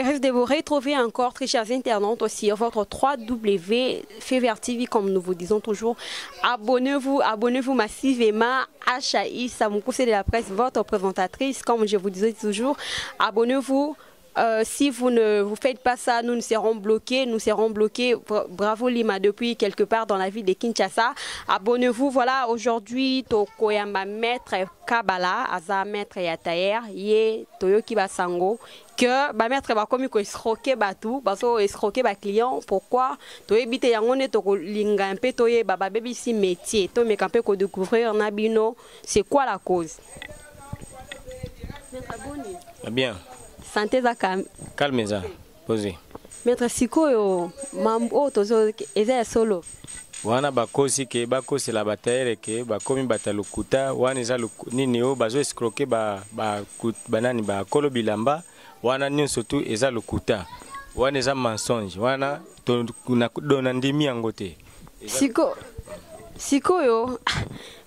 Heureuse de vous retrouver encore, très chers internautes, sur votre 3W Fever TV, comme nous vous disons toujours. Abonnez-vous, abonnez-vous massivement. HAI Samoukou, de la presse, votre présentatrice, comme je vous disais toujours. Abonnez-vous. Si vous ne vous faites pas ça, nous serons bloqués. Nous serons bloqués. Bravo Lima, depuis quelque part dans la ville de Kinshasa. Abonnez-vous. Voilà, aujourd'hui, Tokoyamba Maître Kabala, Aza Maître ya tailleur, ye Toyoki Basango, que ba maître bakomi ko escroquer batu, bazo escroquer ba client. Pourquoi? Toyebi te yango nde tokolinga mpe toyeba babebisi métier, tomeka mpe kodécouvrir na bino c'est quoi la cause. Maître, boni? Bien. Santé eza Calme eza posé. Maître, sikoyo mambo oyo tozo eza ya solo? Wana bakosi ke bakosela batailleur ke bakomi bato ya lokuta. Wana eza nini oyo bazo escroquer banani, bakolo bilamba wana nyonso tu eza lokuta. Wana eza mensonge. Wana do nandimi yango te. Sikoyo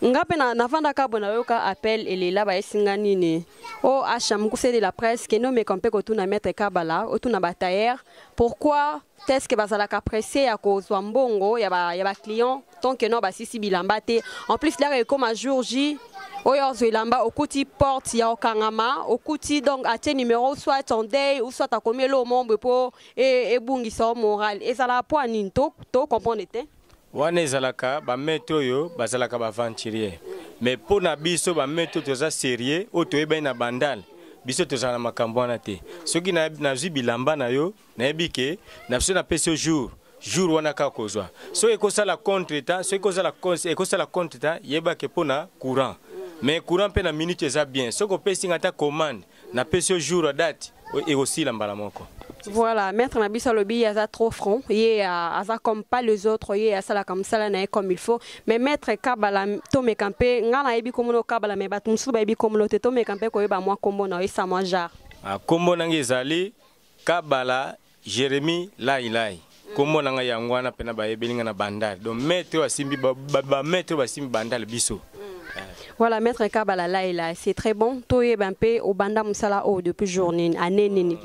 nga mpe navandaka boye, nayoka appel elela, bayesinga nini o acha mokuse de la presse, kende omeka mpe kotuna Maître Kabala, otuna batailleur pourquoi est-ce que bazalaka pressé ya kozwa mbongo ya baclient tant que no basisi bilamba te. En plus, lere ekóma jour J oyo ozwa elamba, okuti porte ya okangama, okuti donc atie numéro, soit en deuil ou soit akomi elo mombwe mpo ebungisa o moral. Ezalaka mpo ya nini? To comprendre te. Wana ezalaka bamaître oyo bazalaka baaventurier, mais mpo na biso bamaître oyo toza sérieux, oyo toyebani na Bandale, biso tozala na makambo wana te. Soki nazwi bilamba na yo, nayebi ke na biso napesi yo jour, jour wana kaka kozwa. Soki ekosala contre temps, soki ekosala contre temps, yebake mpo na courant. Mais courant mpe na minute eza bien. Soki opesi nga ata commande, napesi yo jour ya date, ekosila mbala moko. Voilà, maître na biso alobi aza trop franc, ye aza comme pas les autres, ye asalaka mosala na ye comme il faut. Mais Maître Kabala, tomeka mpe, nga nayebi komona Kabala, mais bato mosusu bayebi komona te. Tomeka mpe koyeba mwa kombo na yo, esa mwa genre. Ah, kombo na ngai ezali Kabala Jérémi Lailai. Kombo na ngai yango wana mpena bayebeli ngai na Bandale. Donc maître oyo asimbi bamaître oyo basimbi Bandale biso. Voilà, Maître Kabala Laila, c'est très bon. Toyeba mpe obanda mosala oyo depuis jour nini, année nini?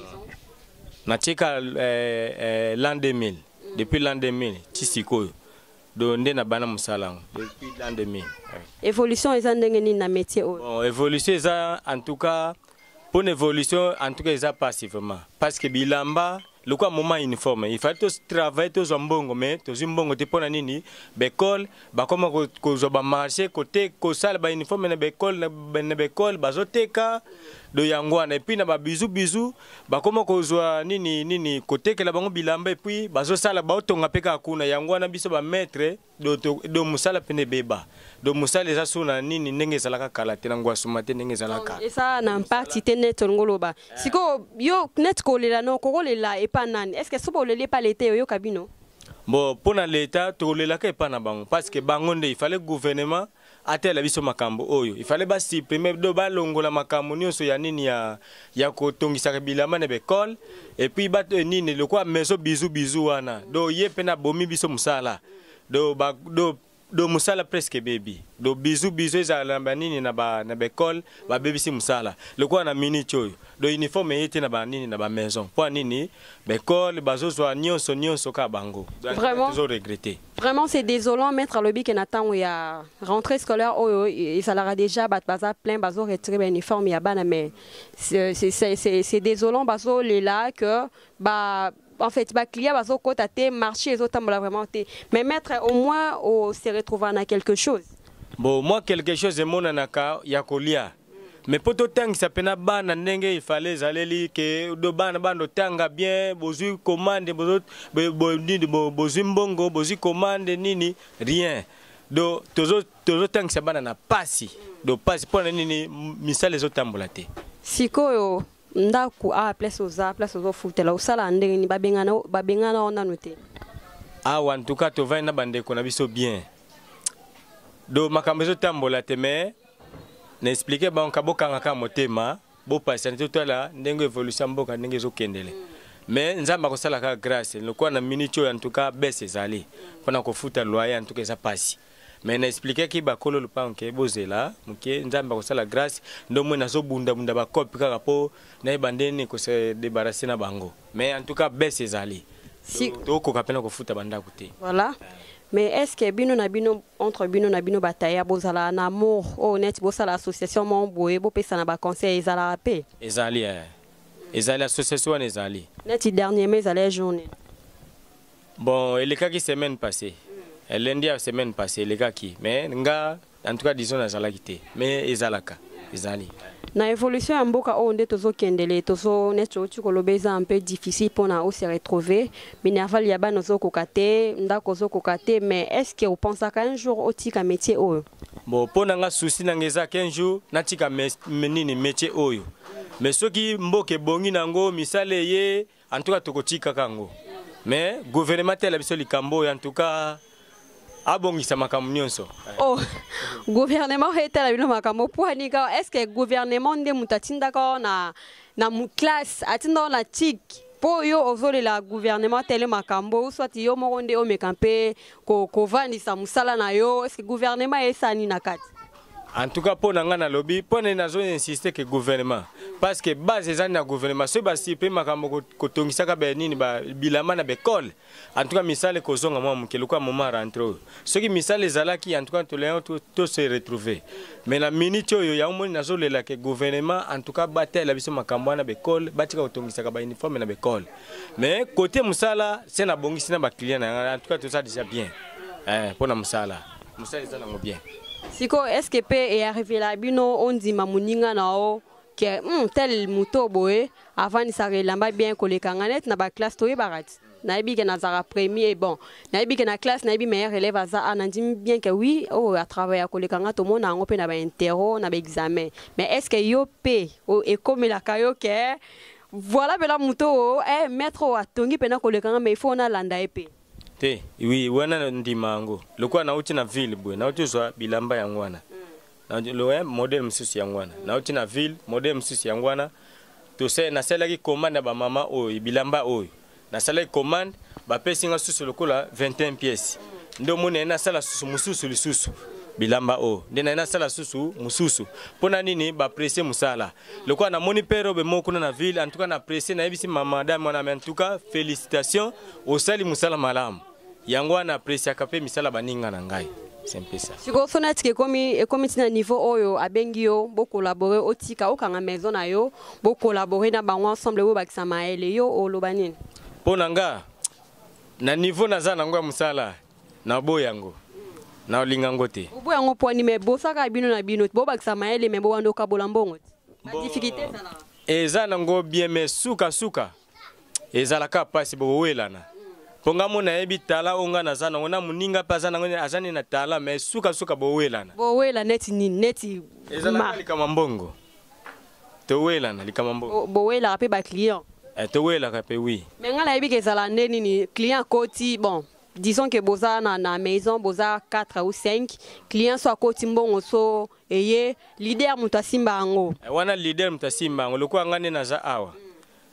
Natika l'an 2000, depuis l'an 2000 ti sikoyo. Donc nde na bana mosala yango depuis l'an 2000. Évolution eza ndenge nini na métier oyo? Bon, évolution eza, en tout cas pour évolution, en tout cas eza pasi vraiment, parce que bilamba lokola moment uniforme, il fallait totravailler, tozwa mbongo, mais tozwi mbongo te. Mpo na nini? Baekole bakoma kozwa bamarché kote kosala bauniforme na baekole, na baekole bazoteka. Do yango wana, et puis na babizu bizu bakoma kozwa nini nini kotekela bango bilamba, et puis bazosala, baotonga mpe kaka kuna. Yango wana biso bamaître do mosala pene ebeba. Do mosala eza so na nini ndenge ezalaka kala te, na ngwasuma te ndenge ezalaka. Eza na impact te neti olingi oloba. Sikoyo yo neti kolela no kokolela epa nani? Est ce que soki oleli epa leta, oyoka bino? Bon, mpo na leta, tokolelaka epa na bango, parce que bango nde il fallait gouvernement atela biso makambo oyo. Il fallait basupprimer do balongola makambo nyonso ya nini ya kotongisaka bilamba na baekole, et puis bato nini lokola maison bizu bizu wana. Do ye mpe na bomi biso mosala. Do, ba, do do mosala presque ebebi. Do bizu bizu ezala na banini na baekole, babebisi mosala. Lokola na minute oyo, do uniforme eye te na banini, na bamaison. Mpo ya nini? Baekole bazozwa nyonso nyonso kaka bango. Vraiment? Tozoregretter. Vraiment, c'est désolant. Maître alobi ke na ntango ya rentrée scolaire oyo ezalaka déjà bato baza plein, bazo retirer bauniforme ya bana, mais c'est désolant. Bazolela que ba en fait baclient bazokota te, marché ezotambola vraiment te. Mais maître, au moins o se retrouve na quelque chose? Bon, moi quelque chose emonanaka ya kolia, mais mpo totangisa mpena bana ndenge ifale ezaleli ke do bana bana otanga bien, bozwi commande, nini, bozwi mbongo, bozwi commande nini, rien. Do tozotangisa bana na pasi. Do pasi mpo na nini? Misala ezotambola te. Sikoyo ndako awa, place oza, place ozofutela, osala ndenge nini? Babengana o nanu te? Awa en tout cas tovandi na bandeko na biso bien. Do makambo ezotambola te, mais na expliquer bango ka bokangaka motema, bopasana, totala ndenge évolution ya mboka ndenge ezokendele. Mais Nzambe akosala kaka grâce. Lokola na minute oyo, en tout cas baisse ezali mpona kofuta loyer, en tout cas eza pasi. Mais na expliquaki bakolo lopango ke bozela moke, Nzambe akosala grâce. Nde omoi nazobundabunda bakope kaka mpo nayeba ndeni kose débarrasser na bango. Mais en tout cas, baisse ezali. Tokoka mpena kofuta bandako te. Voilà, mais est ce que bino na bino, entre bino na bino bataya, bozala na amour oyo neti bosala association moko boye, bopesa na baconseil, ezalaka mpe? Ezali, ezali association wana, ezali. Neti dernièrement ezali journée? Bon, elekaki semaine passée, lundi ya semaine passée elekaki. Mais nga, en tout cas, disons nazalaki te, mais ezalaka, ezali. Na évolution ya mboka oyo nde tozokendele, tozo neti outi koloba, eza un peu difficile mpona ose retrouver. Minerval ya bana ozokoka te, ndako ozokoka te, mais est ce que opensaka un jour otika métier oyo? Bon, mpo na nga, souci na nga eza qu'un jour natika nini, métier oyo. Mais soki mboka ebongi nango, misala eye, en tout cas tokotikaka yango. Mais gouvernement tela biso likambo oyo, en tout cas abongisa makambo nyonso. Oh, gouvernement etala bino makambo pwani kaka? Est ce que gouvernement nde moto atindaka na classe, atindaka na tik mpo yo ozolela gouvernement tele makambo, ou soit yo moko nde omeka mpe kovandisa mosala na yo? Est ce que gouvernement esani na kati? En tout cas, mpo na ngai, nalobi mpo na nazo insiste ke gouvernement, parce que base ezali na gouvernement. Soki basipe makambo kotongisaka benini bilamba na baekole, en tout cas misala ekozonga mwa moke. Lokola moment rentrée oyo, soki misala ezalaki, en tout cas toleyango to se retrouver. Mais na minute oyo, yango moni nazolela ke gouvernement, en tout cas, batela biso makambo wana, baekole batika kotongisaka bauniforme na baekole. Mais côté mosala, se nabongisi na baclient na yanga, en tout cas toza déjà bien mpo na mosala. Mosala eza nango bien. Sikoyo, est ce que mpe earrivela bino ondima moninga na yo ke tel moto boye avandisaka elamba bien koleka nga? Neti na baclasse toyebaka ti nayebi ke nazalaka premier, bon, nayebi ke na classe nayebi meilleur élève aza a, nandimi bien ke oui, oyo atravailla koleka nga. Tomona yango mpe na bainterro, na baexamen. Mais est ce que yo mpe ekomelaka yo ke voilà mpena moto oyo, maître oyo atongi mpena koleka nga, mais il faut nalanda ye mpe? Te, oui, wana ndima yango. Lokola nauti na ville boye, nauti ozwa bilamba yango wana, modèle mosusu yango wana. Nauti na ville, modèle mosusu yango wana. Nasalaki commande ya bamama oyo, bilamba oyo nasalaki commande, bapesi nga susu lokola 21 pièces. Nde omoni naye nasala susu mosusu lisusu bilamba oyo, nde naye nasala susu mosusu. Mpo na nini? Bapresse mosala. Lokola namoni mpe robe moko kuna na ville, en tout cas na presse, nayebisi madame wana, mais en tout cas félicitation, osali mosala malamu. Yango wana appréciaka mpe misala baninga na ngai, c'est un peu ça. Sikoyo, so neti ekomi ntina niveau oyo abengi yo bocollaborer, otika okanga maison na yo, bocollaborer na bango ensemble, bobakisa mayele, yo oloba nini? Mpo na nga, na niveau naza nango ya mosala, naboya yango, naolinga yango te. Oboya yango pwani? Me bosaka bino na bino, bobakisa mayele, me bobanda okabola mbongo te, badifficulté ezalaka? Eza nango bien, mais sukasuka ezalaka mpasi, bokowelana. Mpo nga mo nayebi tala oyo nga naza nango, na moninga mpe aza nango, aza nini na tala, mais sukasuka bowelana. Bowela neti nini, neti? Ezalaka likama mbongo, towelana likama mbongo. Bowelaka mpe baclient? Towelaka mpe, oui. Mais ngai nayebi ke ezala nde nini, client akoti, bon, disons que boza na maison, boza 4 ou 5 client, so akoti mbongo, so eye leader moto asimba yango. Wana leader moto asimba yango. Lokola ngai nde naza awa,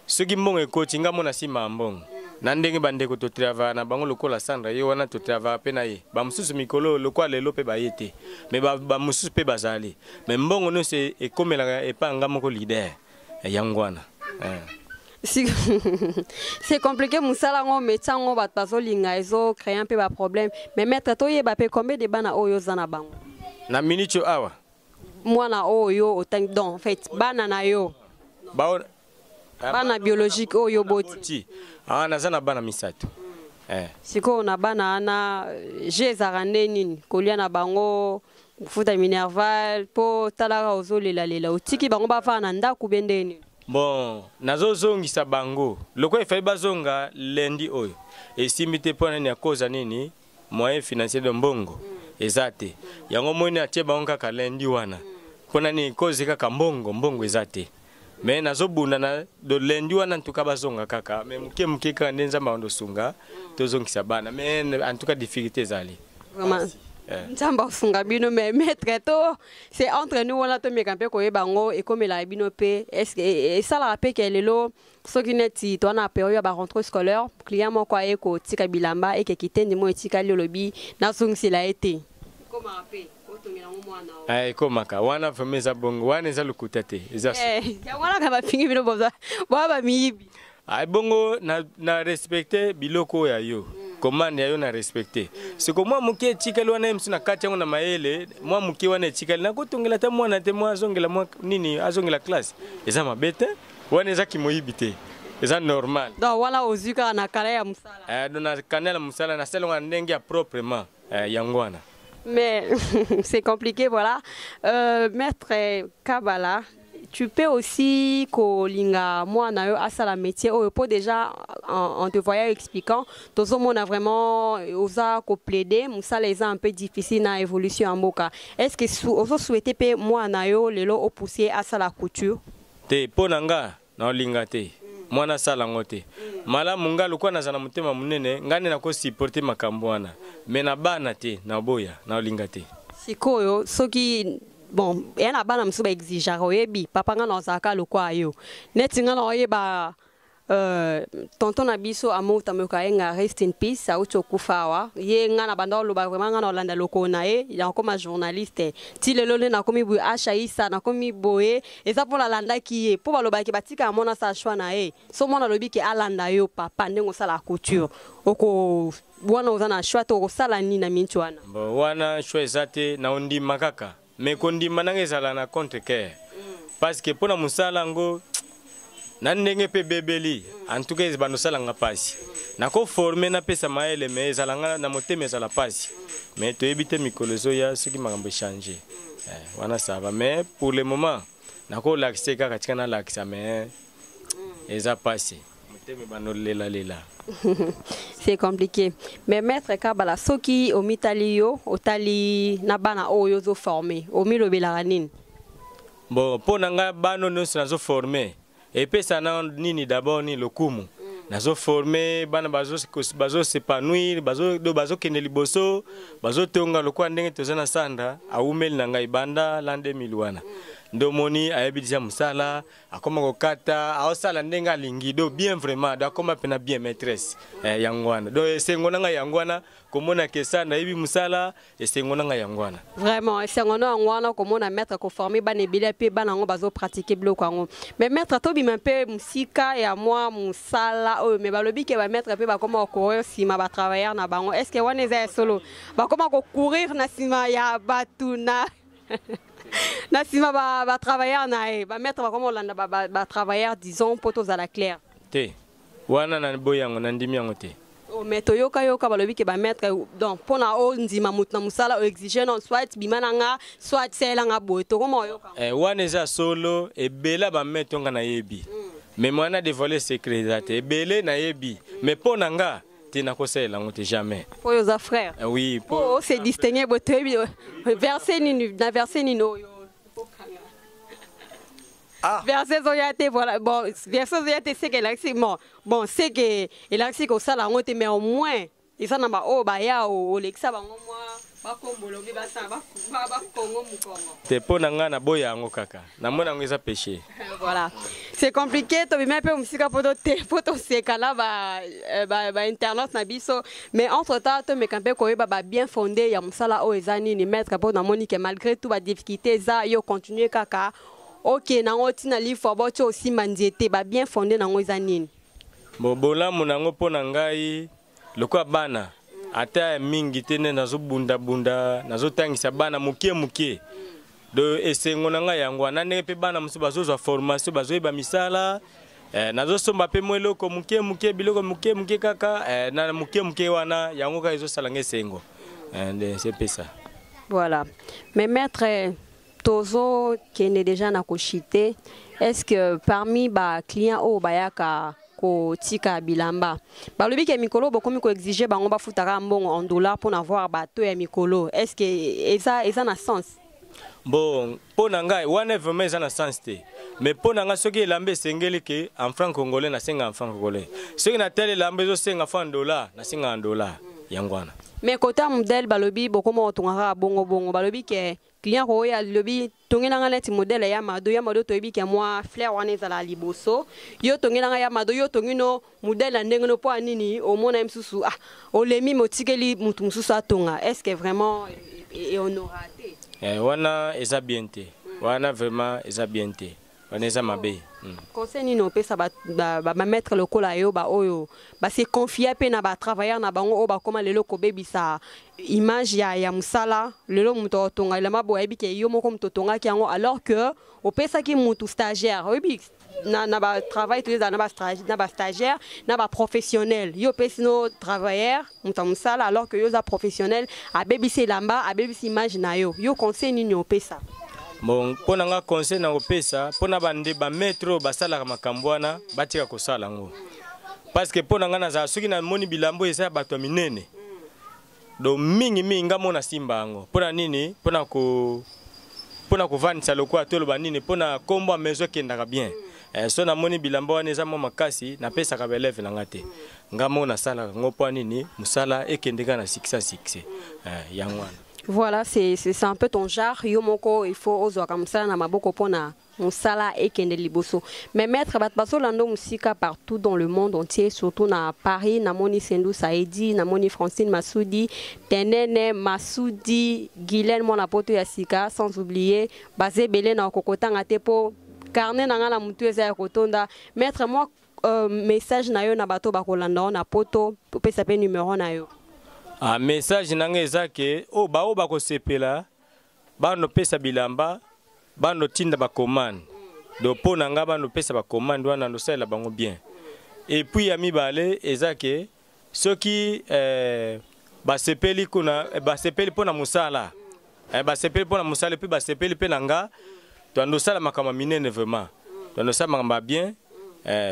soki mbongo ekoti, nga mona nsima ya mbongo na ndenge bandeko totravailla na bango, lokola Sandra ye wana, totravailla mpe na ye. Bamosusu mikolo lokola lelo mpe baye te, mais bamosusu mpe bazali. Mais mbongo nyonso ekomelaka epai nga moko leader, yango wana. C'est compliqué, mosala yango, métier yango, bato bazolinga, ezocréer mpe baproblème. Mais maître, toyeba mpe combien de bana oyo oza na bango? Na minute oyo awa? Mwana oyo otangi, donc en fait bana na yo. Bao Bana biologique oyo boti. Ah, naza na bana misato. Sikoyo na bana wana, je ezalaka nde nini? Kolia na bango, kofuta minerval, mpo talaka ozolelalela, otiki bango bafaa na ndako be nde nini? Bon, nazozongisa bango. Lokola efali bazonga lundi oyo, esimbi te. Mpo nani? Ya koza nini, moyen financier de mbongo eza te. Yango moni atie bango kaka lundi wana. Mpo nani? Kozi kaka mbongo, mbongo eza te. Mais nazobunda na do lundi wana, en tout cas bazonga kaka, mais moke moke kaka nde Nzambe akondosunga, tozongisa bana. Mais en tout cas difficulté ezali. Vraiment, Nzambe asunga bino. Mais maître, to c'est entre nous wana, tomeka mpe koyeba yango, ekomelaka bino mpe? Est esalaka mpe ke lelo soki neti toza na période ya barentrée scolaire, client moko aye kotika bilamba, ekeki te, ndimo etikali, olobi nazongisela ye te? Ekomaka wana vraiment, eza bongo wana, eza lokuta te, eza Yango wana kaka bafingi bino boza boya bamiyibi. Bongo na respecte biloko oyo ya yo, commande ya yo na respecte. Siko mwa moke etikali wana, ye mosu na kati yango na mayele, mwa moke wana etikali, nakotongela ata mwana te, mwa azongela mwa nini, azongela classe, eza mabe te wana, eza kimoyibi te, eza normal. Donc wana ozwi kaka na kala ya mosala. Donc na kanela ya mosala, nasala yango na ndenge ya proprement, yango wana. Mais c'est compliqué, voilà. Maître Kabala, tu peux aussi kolinga mwana yo asala métier oyo, po déjà en te voyant expliquant, tozomona vraiment oza koplaider mosala eza un peu difficile na évolution ya mboka. Est ce que ozosouhaite mpe mwana yo lelo opousse asala couture? Te, mpo na nga naolinga te mwana asala yango te. Malamu nga lokola naza na motema monene, ngai nde nakosupporte makambo wana, me na bana te, naboya, naolinga te. Sikoyo soki, bon, eya na bana mosusu baexigeaka, oyebi papa, nga na ozalaka lokwa yo neti nga na oyeba tonton na biso Amour Tamoka Yenga, rest in peace, auti okufa awa. Ye nga na banda oloba vraiment, nga na olanda lokolo na ye, nakoma journaliste ti lelo nde nakomi boye, Ashaisa nakomi boye, eza mpo nalandaki ye, mpo balobaki batikaka mwana asala choix na ye. So mwana alobi ke alanda yo papa ndenge osala couture, oko wana oza na choix te, okosala nini na minti wana? Bon, wana choix eza te, na ondima kaka, me kondima nanga ezala na contre cœur, parce que mpo na mosala yango na ndenge mpe ebebeli, en tout cas bando osalanga mpasi. Nakoforme, napesa mayele, me ezalanga na motema, ezala mpasi. Me toyebi te mikolo ezoya soki makambo echange, wana ça va. Mais pour le moment nakolakisa ye kaka, tika nalakisa, mais eza mpasi, motema ebando lelalela. C'est compliqué. Mais maître Kabala, soki omitali yo, otali na bana oyo ozoforme, omilobelaka nini? Bon, mpo na ngai, bana nyonso nazoforme, epesa na nini d'abord ni lokumu. Nazoforme bana, bazos'épanouir, bazokende liboso, bazotonga lokola ndenge toza na Sandra, awumeli na ngai banda l'an 2000 wana. Nde omoni ayebi déjà mosala, akoma kokata, aosala ndenge alingi, do bien vraiment, do akoma mpena bien maîtresse. Yango wana, do esengo na ngai yango wana, komona ke Sandra ayebi mosala, esengo na ngai yango wana. Vraiment, esengo no yango wana, komona maître koforme bana ebele mpe bana yango bazopratike biloko yango. Mais maître, tobima mpe mosika ya mwa mosala oyo, mais balobi ke bamaître mpe bakoma kocourir nsima batravailleur na bango. Est ce que wana eza ya solo, bakoma kocourir na nsima ya bato, na nsima batravailleur na ye, bamaître bakoma kolanda batravailleur, disons mpo tozala clair? Te, wana na boyi yango, nandimi yango te. Oh, mais toyokayoka balobi ke bamaître, donc mpona ondima moto na mosala, oexige non, soit bima na nga, soit salelanga boye, tokoma oyoka. Wana eza solo, ebele bamaître nga nayebi, mais mwana dévoile secret eza te. Ebele nayebi, mais mpo na nga te, nakosalela yango te, jamais. Po oyo oza frère. Oui. Po ose distingue boye, toyebi verset nini na verset nini oyo. Ah. Verset ezoya te, voilà. Bon, verset ezoya te, seke elakisi, bon, seke elakisi kosala yango te, mais au moins eza na baoyo baya olekisa bango mwa bakombolo mpe basala bakongo mokongo. Te, mpo na ngai naboya yango kaka, namona yango eza péché. Voilà, c'est compliqué. Tobima mpe mosika mpo tote mpo toseka na bainternaute na biso, mais entre temps tomeka mpe koyeba babien fondé ya mosala oyo eza nini, maître, mpo namoni ke malgré tout badifficulté eza, yo continue kaka okende nango ntina lifo boti osimba nzete. Babien fondé nango eza nini? Bon, bolamu nango mpo na ngai, lokola bana ata ya mingi te, nde nazobundabunda, nazotangisa bana moke moke, do esengo na ngai yango wana. Ndenge mpe bana mosusu bazozwa formation, bazoyeba misala, nazosomba mpe mwa eloko moke moke, biloko moke moke kaka, na moke moke wana, yango kaka ezosala nga esengo, nde sepesa. Voilà. Mais maître, tozokende déjà na koshite. Est ce que parmi baclient oyo bayaka kotika bilamba, balobi ke mikolo bokomi koexige bango bafutaka mbongo en dollar mpona voir bato ya mikolo, est ce que eza na sens? Bon, mpo na ngai wana vraiment eza na sens te. Mais mpo na ngai, soki elamba esengeli ke en franc congolais, nasenga en franc congolais. Soki natali elamba ezosenga franc dollar, nasenga en dollar. Yango wana. Mais côté modèle, balobi bokoma otongaka bongo bongo, balobi ke client koya, alobi tongelanga neti modèle ya Mado. Ya Mado, toyebi ke mwa fleur wana ezala liboso. Yo tongelanga ya Mado, yo tongi no modèle ya ndenge no. Mpo ya nini? Omona ye mosusu, ah, olemi, motikeli mutu mosusu atonga. Est ce que vraiment ehonora te? Wana eza bien te. Wana vraiment eza bien te, wana eza mabe. Conseil nini opesa bamaître lokola yo, baoyo base confie mpe na batravailleur na bango, oyo bakóma lelo kobebisa image ya mosala? Lelo moto akotonga elamba boye, ayebi ke yo moko moto otongaki yango, alors que opesaki motu stagiaire. Oyebi na batravail to ezala na bastagiaire, na baprofessionnel. Yo opesi no travailleur, moto ya mosala, alors que yo oza professionnel. Abebisi elamba, abebisi image na yo. Yo conseil nini opesa? Bon, mpo na nga, conseil na kopesa mpo na bande bamaître oyo basalaka makambo wana, batika kosala yango, parce que mpo na nga, nazala soki namoni bilamba eza ya bato ya minene, donc mingimingi nga mona simba yango. Mpo na nini? Mpo na kovandisa lokola toloba nini, mpo na nkombo ya maison ekendaka bien. So namoni bilamba wana eza mwa makasi, napesaka baélève na nga te. Nga mo nasalaka yango. Mpo nini? Mosala ekende kaka na succès, succès. Yango wana. Voilà, c'est un peu ton genre. Yo moko, il faut ozwaka mosala na maboko mpona mosala ekende liboso. Mais maître, bato bazolanda mosika partout dans le monde entier, surtout na Paris. Namoni Sendu Saidi, namoni Francine Masudi, Tenene Masudi, Guylaine mwana poto ya sika, sans oublier baza ebele na okokotanga te mpo carnet na nga na motu eza ya kotonda. Maître, moi message na yo na bato bakolanda yo na poto, opesa mpe numéro na yo. Ah, message na nga eza ke oyo baoyo bakosepela, banopesa bilamba, banotinda bacommande. Donc mpo na nga, banopesa bacommande wana, nosalela bango bien. Et puis ya mibale eza ke soki basepeli kuna, basepeli mpo na mosala, basepeli mpo na mosala, et puis basepeli mpe na nga, toandosala makambo ya minene. Vraiment, toandosala makambo ya bien.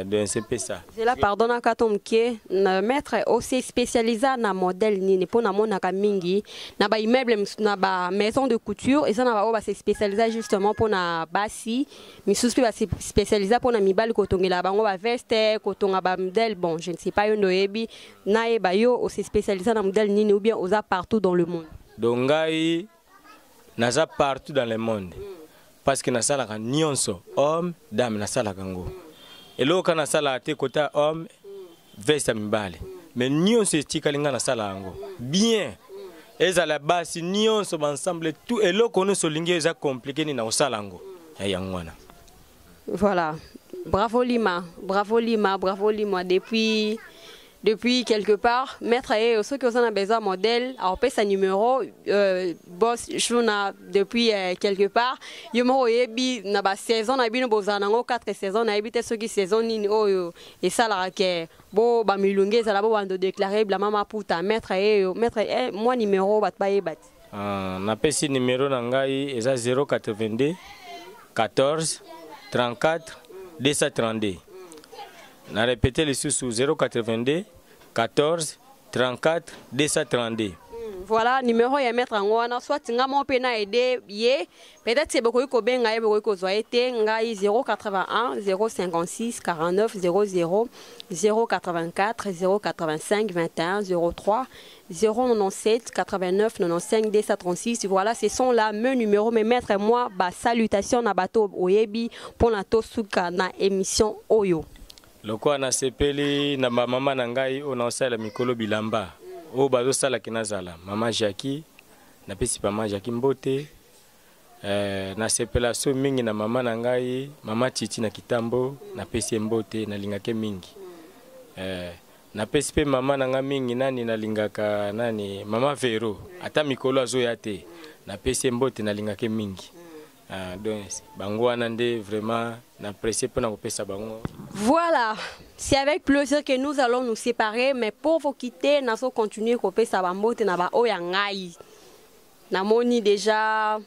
Donc c'est mpe ça. Zela, pardon, na to moke na maître, ose spécialisa na modèle nini? Mpo namonaka mingi na baimmeuble, na bamaison de couture, eza na baoyo base spécialisa justement mpona basi, misusu mpe base spécialisa mpona mibali, kotongela bango baveste, kotonga bamodèle. Bon, je ne sais pas, yo nde oyebi. Nayeba, yo ose spécialisa na modèle nini, ou bien oza partout dans le monde? Donc ngai naza partout dans le monde, parce que nasalaka nyonso, homme, dame, nasalaka yango. Eloko kaka nasalaka te kota homme, veste ya mibale, mais nyonso etikali ngai nasala yango bien. Ezala basi nyonso, baensemble, tout, eloko nyonso olingi eza compliqué nini, na kosala yango. Ya yango wana. Voilà. Bravo Lima, bravo Lima, bravo Lima. Depuis quelque part, maître ye, ceux qui ont besoin modèle, apesa numéro, boss Shuna depuis quelque part. Yo moko oyebi na ba saison na bino, bozala nango 4 saison, nayebi te soki saison nini oyo esalaka ke bo bamilungi ezala, bo bando déclarer bilamba maputa. Maître ye yo, maître, moi numéro bato bayeba ti. Napesi numéro na ngai, eza 082 14 34 232. Na répété lisusu, 082 14 34 232. Voilà numéro ya maître yango wana. Soit nga moko mpe na aide ye, peut-être bokoki kobenga ye, bokoki kozwa ye te. Ngai 081 056 49 00, 084 085 21 03, 097 89 95 236. Voilà, ce sont là mes numéros. Mais maître, moi ba salutation na bato oyebi mpona tosuka na émission oyo. Lokola nasepeli na bamama na ngai oyo naosalela mikolo bilamba, oyo bazosalaki, nazala mama Jacki, napesi mama Jacki mbote. Nasepela so mingi na mama na ngai, mama Titi na Kitambo, napesi ye mbote, nalingaki mingi. Napesi mpe mama na ngai mingi, nani nalingaka, nani, mama Vero, ata mikolo azoya te, napesi ye mbote, nalingaki mingi. Ah, donc bango wana nde vraiment napprécie mpona kopesa bango. Voilà, c'est avec plaisir que nous allons nous séparer, mais pour vous quitter, nous allons continuer kopesa bambote na ba oya ngai. Namoni déjà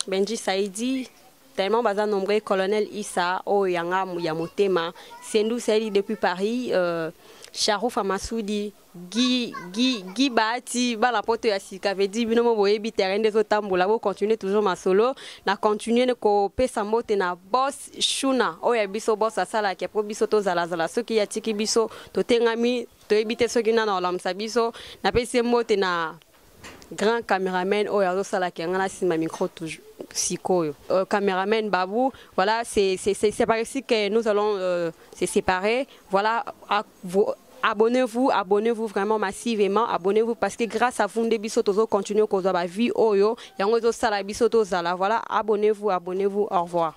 Benji Saidi, Tellement baza nombreux. Colonel Issa oyo yanga ya motema, Sendou Saidi depuis Paris, Charouf Massoudi, Guy, Guy, Guy Bahati, bana poto ya sika, veut dire bino mo boyebi terrain nde ezotambola. Bocontinue toujours masolo na continue kopesa mbote na boss Shuna oyo ya biso, boss asalaka po biso tozalazala. Soki atiki biso totengami, toyebi te soki nana olamusa biso. Napesi ye mbote na grand caméraman oyo azosalaka yanga na nsima micro toujours sikoyo, caméraman Babou. Voilà, c'est par ici que nous allons se séparer. Voilà, abonnez-vous, abonnez-vous vraiment massivement, abonnez-vous, parce que grâce à vous nde biso tozo continuer kozwa ba vie oyo yango ezosala biso tozala. Voilà, abonnez-vous, abonnez-vous, au revoir.